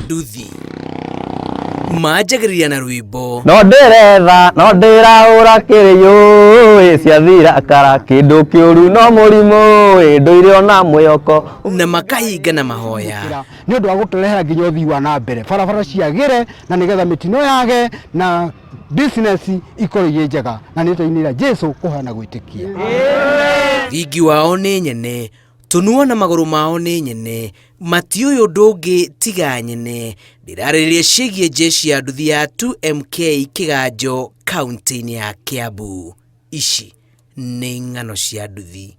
Nduthi manjagĩrĩria na rwĩmbo. No ndĩretha no ndĩrahũra kĩrĩyũ ĩ ciathira kara kĩndũ kĩũru no mũrimũ ĩ ndũire ona mwĩhoko. Na makahinga na mahoya. Nĩ ũndũ wa gũtũrehera nginya ũthii wa na mbere, barabara ciagĩre na nĩgetha mĩtino yage na business ikorwo irĩ njega, na nĩ twainĩra Jesu kũhana gwĩtĩkia. Thingi wao nĩ nyene, tũnua na magũrũ mao nĩ nyene, matiũĩ ũndũ ũngĩ tiga nyene. Ndĩrarĩrĩria ciĩgiĩ jeshi ya nduthi ya 2MK Kĩganjo kaunti-inĩ ya Kiambu. Ici nĩ ng'ano cia nduthi.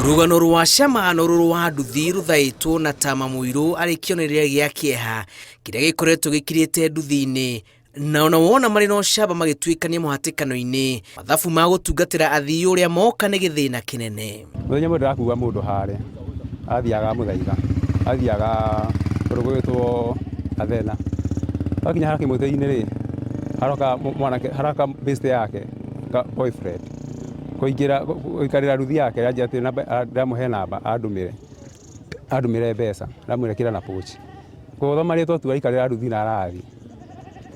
Rũgano rwa cama no rũrũ wa nduthi rũthaĩtwo na tama mũirũ arĩ kĩonereria gĩa kĩeha kĩrĩa gĩkoretwo gĩkirĩte nduthi-inĩ, na ona wona marĩ na ũcamba magĩtuĩkania mũhatĩkano-inĩ, mathabu ma gũtungatĩra athii ũrĩa moka nĩ gĩthĩna kĩnene. Mũthenya ũmwe ndĩrakua mũndũ harĩa athiaga Mũthaiga, athiaga kũndũ gwĩtwo Athena. Twakinya harĩa kĩmũtĩ-inĩ rĩ, haroka mwanake, haroka best yake boyfriend kũingĩra gũikarĩra nduthi yake anjĩra atĩ ndamũhe namba andũmĩre, andũmĩre mbeca, ndamwĩra ĩkĩra na pochi. Gũthoma rĩtwa tu aikarĩra nduthi na arathiĩ.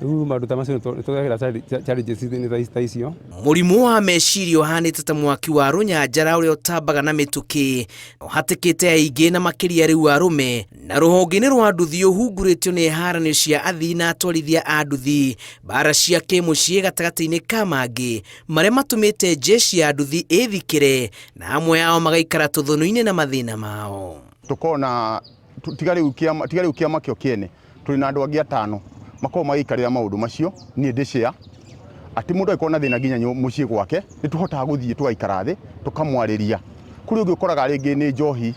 Rĩu maũndũ ta macio nĩ tũgeragĩra challenges ta icio. Mũrimũ wa meciria ũhanĩte ta mwaki wa rũnyanjara ũrĩa ũtambaga na mĩtũkĩ, na ũhatĩkĩte aingĩ na makĩria rĩu arũme, na rũhonge-inĩ rwa nduthi ũhungurĩtio nĩ haranio cia athii na atwarithia a nduthi, mbara cia kĩmũciĩ gatagatĩ-inĩ ka mangĩ marĩa matũmĩte jeshi ya nduthi ĩthikĩre na amwe ao magaikara tũthũnũ-inĩ na mathĩna mao. Tũkoragwo na tiga rĩu kĩama, tiga rĩu kĩama kĩo kĩene, tũrĩ na andũ angĩ atano makoragwo magĩikarĩra maũndũ macio. Niĩ ndĩ chair, atĩ mũndũ angĩkorwo na thĩna nginya mũciĩ gwake, nĩ tũhotaga gũthiĩ tũgaikara thĩ tũkamwarĩria. Kũrĩ ũngĩ ũkoraga rĩngĩ nĩ njohi,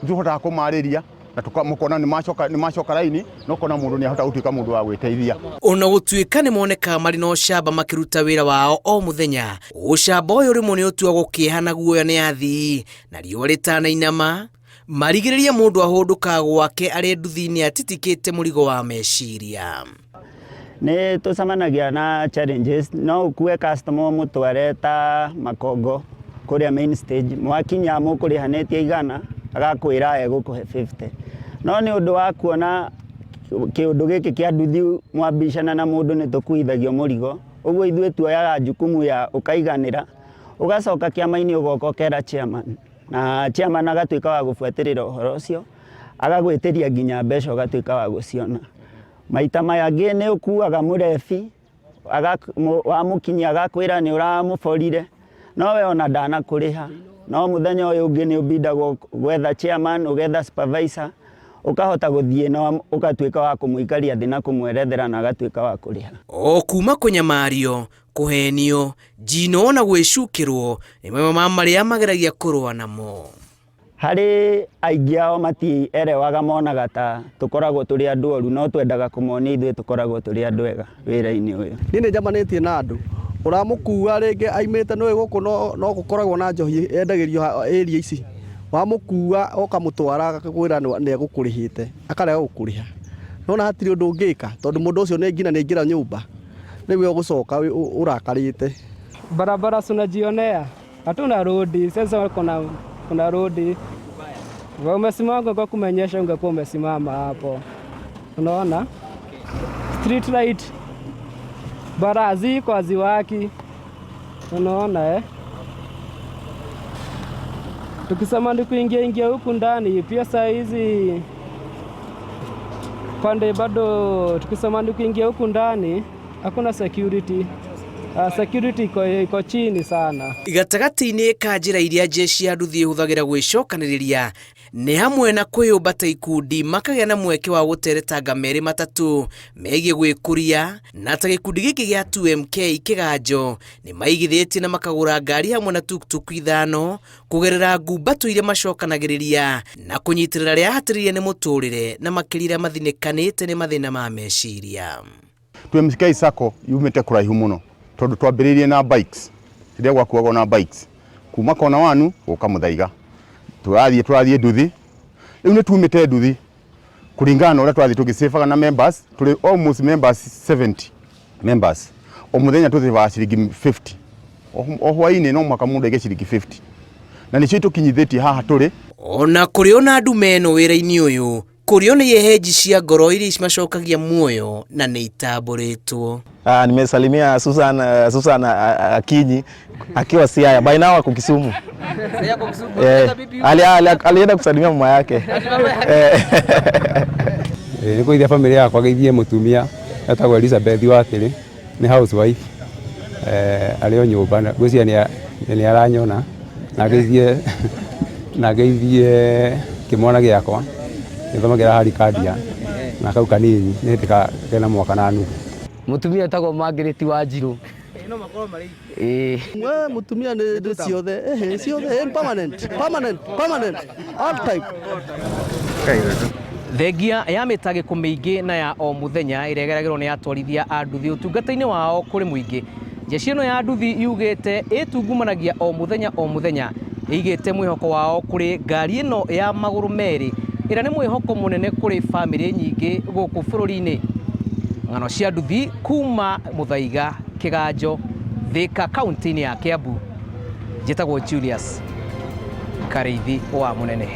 nĩ tũhotaga kũmarĩria na tũkamũkona nĩ macoka raini, na ũkona mũndũ nĩ ahota gũtuĩka mũndũ wa gwĩteithia. Ona gũtuĩka nĩ monekaga marĩ na ũcamba makĩruta wĩra wao o mũthenya, ũcamba ũyũ rĩmwe nĩ ũtuagwo kĩeha na guoya nĩ athii, na riũa rĩtanainama marigĩrĩrie mũndũ ahũndũkaga gwake arĩ nduthi-inĩ atitikĩte mũrigo wa meciria. Nĩ tũcemanagia na challenges, no ũkue customer ũmũtware ta Makongo kũrĩa main stage, mwakinya mũkũrĩhanĩtie 100 agakwĩra egũkũhe 50. No nĩ ũndũ wa kuona kĩũndũ gĩkĩ kĩa nduthi mwambicana na mũndũ nĩ tũkuithagio mũrigo, ũguo ithuĩ tuoyaga jukumu ya ũkaiganĩra, ũgacoka kĩama-inĩ ũgoka ũkera chairman, na chairman agatuĩka wa gũbuatĩrĩra ũhoro ũcio, agagwĩtĩria nginya mbeca ũgatuĩka wa gũciona. Maita mangĩ nĩ ũkuaga mũrebi, wamũkinyia agakwĩra nĩ ũramũborire, no we ona ndanakũrĩha. No mũthenya ũyũ ũngĩ nĩ ũbindagwo gwetha chairman, ũgetha supervisor, ũkahota gũthiĩ na ũgatuĩka wa kũmũikaria thĩ na kũmwerethera na agatuĩka wa kũrĩha. O kuma kũnyamario, kũhenio, njino na gwĩcukĩrwo nĩ mamwe ma marĩa mageragia kũrũa namo. Harĩ aingĩ ao matierewaga, monaga ta tũkoragwo tũrĩ andũ oru, no twendaga kũmonia ithuĩ tũkoragwo tũrĩ andũ ega wĩra-inĩ ũyũ. Niĩ nĩ njamanĩtie na andũ ũramũkua rĩngĩ aimĩte nĩũĩ gũkũ no gũkoragwo na njohi yendagĩrio area ici, wamũkua ũkamũtwara agakwĩra nĩ egũkũrĩhĩte akarega gũkũrĩha, nĩwona hatirĩ ũndũ ũngĩka tondũ mũndũ ũcio nginya nĩ aingĩra nyũmba nĩwe ũgũcoka ũrakarĩte. Barabara si unajionea, hatuna rodi sasa, kuna rodi umesimama, ungekuwa kumenyesha, ungekuwa umesimama hapo, unaona street light bara ziko haziwaki, unaona eh? Tukisema ni kuingia ingia huku ndani pia saa hizi pande bado, tukisema ni kuingia huku ndani hakuna security. Security iko chini sana. Gatagatĩ-inĩ ka njĩra iria jeshi ya nduthi ĩhũthagĩra gwĩcokanĩrĩria nĩ hamwe na kwĩyũmba ta ikundi, makagĩa na mweke wa gũteretanga merĩ matatũ megiĩ gwĩkũria, na ta gĩkundi gĩkĩ gĩa 2MK Kĩganjo nĩ maigithĩtie na makagũra ngari hamwe na tuktuk 5 kũgerera ngumbato iria macokanagĩrĩria na kũnyitĩrĩra arĩa ahatĩrĩrie nĩ mũtũrĩre na makĩria arĩa mathinĩkanĩte nĩ mathĩna ma meciria. 2MK Sacco yumĩte kũraihu mũno tondũ twambĩrĩirie na bikes, rĩrĩa gwakuagwo na bikes kuma kona wanu gũka Mũthaiga, tũrathiĩ nduthi, rĩu nĩ tumĩte nduthi. Kũringana na ũrĩa tũrathiĩ tũgĩcĩbaga na members, tũrĩ almost members 70 members. O mũthenya tũcĩbaga ciringi 50. O hwaĩ-inĩ no mũhaka mũndũ aige ciringi 50. Na nĩcio itũkinyithĩtie haha tũrĩ. Ona kũrĩ ona ndume ĩno wĩra-inĩ ũyũ, kũrĩo nĩ hehenji cia ngoro iria cimacokagia muoyo na nĩ itambũrĩtwo. Ah, nimesalimia Susan, Susan Akinyi akiwa Siaya. By now ako Kisumu. Eh, alienda kusalimia mama yake. Eh. Nĩ kũgeithia bamĩrĩ yakwa, ngeithie mũtumia etagwo Elizabeth Wakĩrĩ, nĩ housewife, arĩ o nyũmba, ngwĩciria nĩ aranyona, na ngeithie na ngeithie kĩmwana gĩakwa gĩthomagĩra Harikandia na kau kanini nĩ hĩndĩ kena mwaka na nuthu. Mũtumia etagwo Margaret Wanjirũ. Ĩĩ. We mũtumia nĩ ciothe, ehe ciothe, permanent, permanent, permanent, all type. Thengia ya mĩtangĩko mĩingĩ na ya o mũthenya ĩrĩa ĩgeragĩrwo nĩ atwarithia a nduthi ũtungata-inĩ wao kũrĩ mũingĩ, jeshi ĩno ya nduthi yugĩte ĩtungumanagia o mũthenya o mũthenya ĩigĩte mwĩhoko wao kũrĩ ngari ĩno ya magũrũ merĩ ĩrĩa nĩ mwĩhoko mũnene kũrĩ bamĩrĩ nyingĩ gũkũ bũrũri-inĩ. Ng'ano cia nduthi kuma Mũthaiga, Kĩganjo, Thĩka, kaunti-inĩ ya Kiambu. Njĩtagwo Julius Karĩithi wa Mũnene.